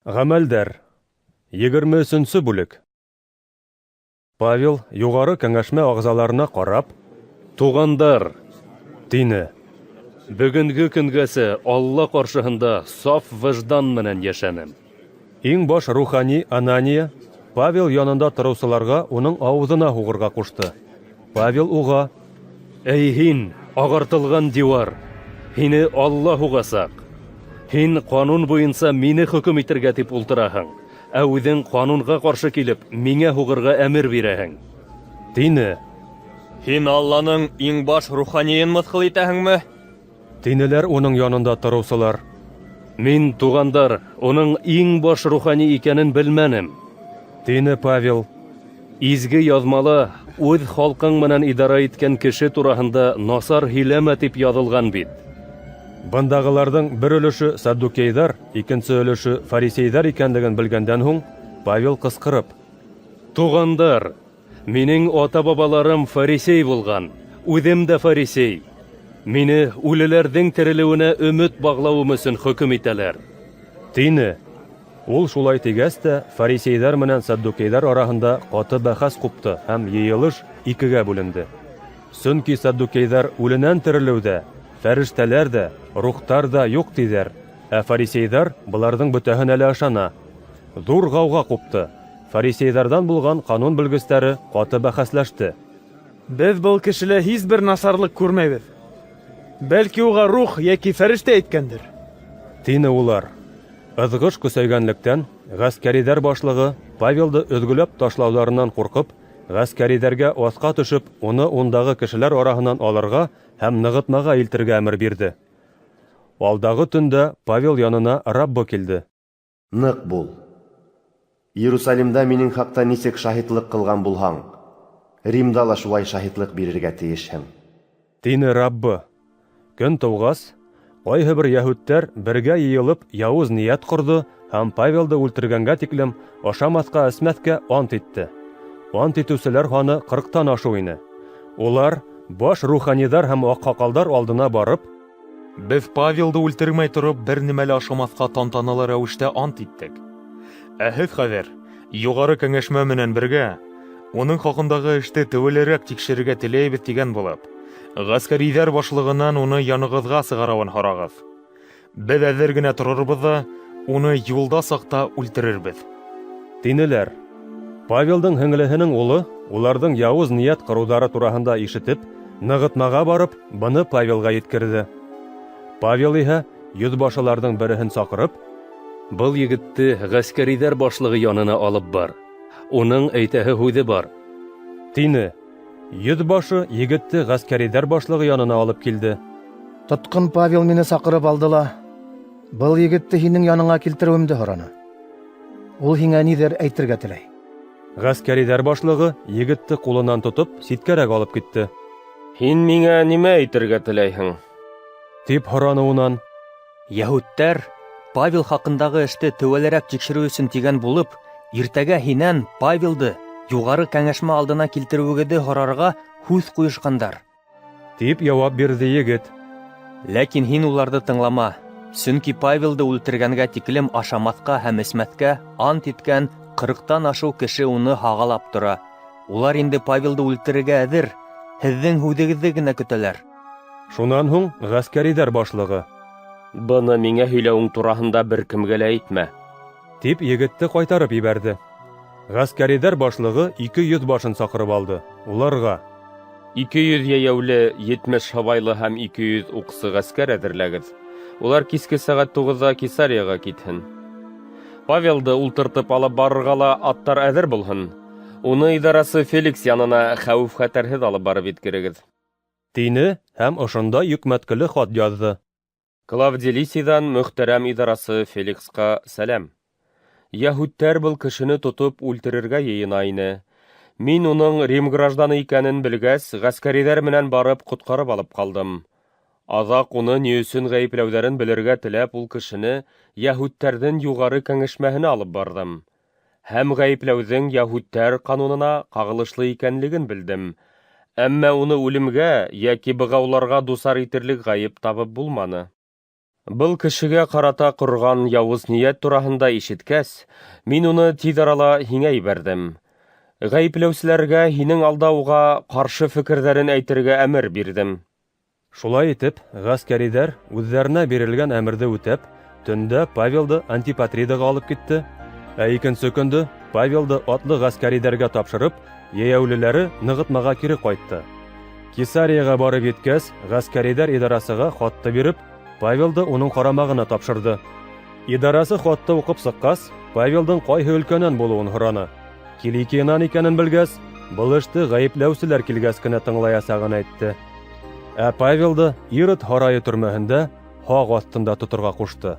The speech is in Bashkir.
Гамәлдәр. 23 бүлек. Павел югары кәңәшмә ағзаларына карап, Туғандар, тине. Бөгөнгө көнгәсә Алла каршыһында саф выждан менән йәшәнем. Иң баш рухани Анания Павел янында торыусыларга уның авызына һуғырға ҡушты. Павел уға: Эй һин, ағартылған дивар, һине Алла һуғасаҡ. Һин ҡанун буйынса мине хөкөм итергә тип ултыраһың, ә үҙең ҡанунға ҡаршы килеп, миңә һуғырға әмер бирәһең. Тине. Һин Алланың иң баш руханийын мыҫҡыл итәһеңме? Тинеләр уның янында тороусылар. Мин, туғандар, уның иң баш рухани икәнен белмәнем. Тине Павел. Изге яҙмала үҙ халҡың менән идара иткән кеше тураһында насар һөйләмә тип яҙылған бит. Бындағыларҙың бер өлөшө саддукейҙар, икенсе өлөшө фарисейҙар икәнлеген белгәндән һуң, Павел ҡысҡырып: Туғандар, минең ата-бабаларым фарисей булған, үҙем дә фарисей. Мине үлеләрҙең терелеүенә өмөт бағлауым өсөн хөкөм итәләр. Тине. Ул шулай тигәс тә, фарисейҙар менән саддукейҙар араһында ҡаты бәхәс ҡупты һәм йыйылыш икегә бүленде. Сөнки саддукейҙар үленән терелеү ҙә, фәрештәләр ҙә, рухтар ҙа юҡ тиҙәр, ә фарисейҙар быларҙың бөтәһенә лә ышана. Ҙур ғауға ҡупты. Фарисейҙарҙан булған ҡанун белгестәре ҡаты бәхәсләште. Беҙ был кешелә һис бер насарлыҡ күрмәйбеҙ. Бәлки уға рух йәки фәрештә әйткәндер. Тине улар. Ыҙғыш көсәйгәнлектән, ғәскәриҙәр башлығы Павелды өҙгөләп ташлауҙарынан ҡурҡып, ғәскәриҙәргә аҫҡа төшөп, уны ундағы кешеләр араһынан алырға һәм нығытмаға илтергә әмер бирҙе. Алдағы төндә Павел янына Раббы килде. Ныҡ бул. Иерусалимда минең хаҡта нисек шаһитлыҡ ҡылған булһаң, Римда ла шулай шаһитлыҡ бирергә тейешһең. Тине Раббы. Көн тыуғас, ҡайһы бер йәһүдтәр бергә йыйылып яуыз ниәт ҡорҙо һәм Павелды үлтергәнгә тиклем ашамаҫҡа-эсмәҫкә ант итте. Ант итеүселәр һаны 40-тан ашыу ине. Улар баш руханиҙар һәм аҡһаҡалдар алдына барып, Беҙ Павелды үлтермәй тороп бер нимә лә ашамаҫҡа тантаналы рәүештә ант иттек. Ә һеҙ хәҙер юғары кәңәшмә менән бергә уның хаҡындағы эште теүәлерәк тикшерергә теләйбеҙ тигән булып, ғәскәриҙәр башлығынан уны янығыҙға сығарыуын һорағыҙ. Беҙ әҙер генә торорбоҙ ҙа, уны юлда саҡта үлтерербеҙ. Тинеләр. Павелдың һеңлеһенең улы уларҙың яуыз ниәт ҡороуҙары тураһында ишетеп, нығытмаға барып, быны Павелға еткерҙе. Павел иһә йөҙбашыларҙың береһен саҡырып, Был егетте ғәскәриҙәр башлығы янына алып бар. Уның әйтәһе һүҙе бар. Тине. Йөҙбашы егетте ғәскәриҙәр башлығы янына алып килде. Тотҡон Павел мине саҡырып алды ла, был егетте һинең яныңа килтереүемде һораны. Ул һиңә ниҙер әйтергә теләй. Ғәскәриҙәр башлығы егетте ҡулынан тотоп ситкәрәк алып китте. Һин миңә нимә әйтергә теләйһең? Тип һораны унан. Йәһүдтәр Павел хаҡындағы эште теүәлерәк тикшереү өсөн тигән булып, иртәгә һинән Павелды юғары кәңәшмә алдына килтереүегеҙҙе һорарға һүҙ ҡуйышҡандар. Тип яуап бирҙе егет. Ләкин һин уларҙы тыңлама, сөнки Павелды үлтергәнгә тиклем ашамаҫҡа һәм эсмәҫкә ант иткән 40-тан ашыу кеше уны һағалап тора. Улар инде Павелды үлтерергә әҙер, һеҙҙең һүҙегеҙҙе генә көтәләр. Шунан һуң ғәскәриҙәр башлығы: Быны миңә һөйләүең тураһында бер кемгә лә әйтмә. Тип егетте ҡайтарып ебәрҙе. Ғәскәриҙәр башлығы ике йөҙбашын саҡырып алды. Уларға: 200 йәйәүле, 70 һыбайлы һәм 200 уҡсы ғәскәр әҙерләгеҙ. Улар киске сәғәт 9-ҙа Кесарияға китһен. Павелды ултыртып алып барырға ла аттар әҙер булһын. Уны идарасы Феликс янына хәүеф-хәтәрһеҙ алып барып еткерегеҙ. Тине һәм ошонда йөкмәткеле хат яҙҙы. Клавдий Лисийҙан мөхтәрәм идарасы Феликсҡа сәләм. Йәһүдтәр был кешене тотоп үлтерергә йыйына ине. Мин уның Рим гражданы икәнен белгәс, ғәскәриҙәр менән барып ҡотҡарып алып ҡалдым. Аҙаҡ уны ни өсөн ғәйепләүҙәрен белергә теләп, ул кешене йәһүдтәрҙең юғары кәңәшмәһенә алып барҙым. Һәм ғәйепләүҙең йәһүдтәр ҡанунына ҡағылышлы икәнлеген белдем. Әммә уны үлемгә йәки бығауларға дусар итерлек ғәйеп табып булманы. Был кешегә ҡарата ҡорған яуыз ниәт тураһында ишеткәс, мин уны тиҙ арала һиңә ебәрҙем. Ғәйепләүселәргә һинең алда уға ҡаршы фекерҙәрен әйтергә әмер бирҙем. Шулай итеп, ғәскәриҙәр үҙҙәренә бирелгән әмерҙе үтәп, төндә Павелды Антипатридаға алып китте, ә икенсе көндө Павелды атлы ғәскәриҙәргә тапшырып, йәйәүлеләре нығытмаға кире ҡайтты. Кесарияға барып еткәс, ғәскәриҙәр идарасыға хатты биреп, Павелды уның ҡарамағына тапшырҙы. Идарасы хатты уҡып сыҡҡас, Павелдың ҡайһы өлкәнән булыуын һораны. Киликиянан икәнен белгәс, был эште ғәйепләүселәр килгәс кенә тыңлаясағын әйтте. Ә Павелды Ирод һарайы төрмәһендә һаҡ аҫтында тоторға ҡушты.